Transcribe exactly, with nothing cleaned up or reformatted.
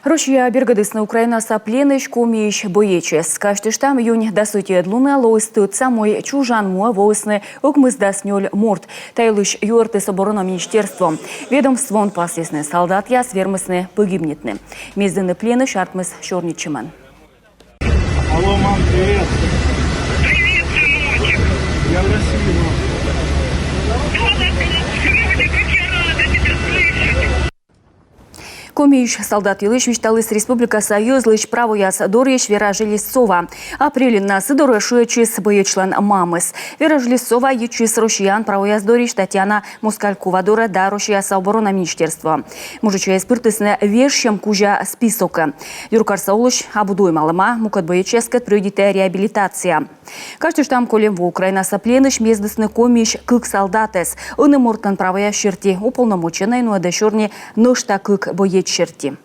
Россияӧ бергӧдісны Украинаса пленысь Комиысь боечӧс. Казьтыштам, июнь дас ӧтиӧд лунӧ лоис тӧдса, мый чужан муӧ воисны ӧкмысдас нёль морт. Та йылысь юӧртіс оборона министерство. Ведомствоын пасйисны: салдатъяс вермисны погибнитны. Мездыны пленысь артмис сёрнитчӧмӧн. Алло, мам, привет. Привет, сыночек. Я в России, мам. Мама, ты, ты, как я рада тебя слышать. Комиысь салдат йылысь висьталіс республикаса йӧзлысь правояс дорйысь Вера Железцова. Апрельын сы дорӧ шыӧдчис боечлӧн мамыс. Вера Железцова йитчис Россияын правояс дорйысь Татьяна Москалькова дорӧ да Россияса оборона министерствоӧ. Мужичӧйӧс пыртісны вежсьӧм кузя списокӧ. Юркарса олысь абу доймалӧма, мукӧд боечьяскӧд прӧйдитӧ реабилитация. Казьтыштам, кольӧм во Украинаса пленысь мездісны Комиысь кык салдатӧс. Ӧні мортлӧн правояс серти уполномоченнӧй нуӧдӧ сёрни нӧшта кык боеч серти.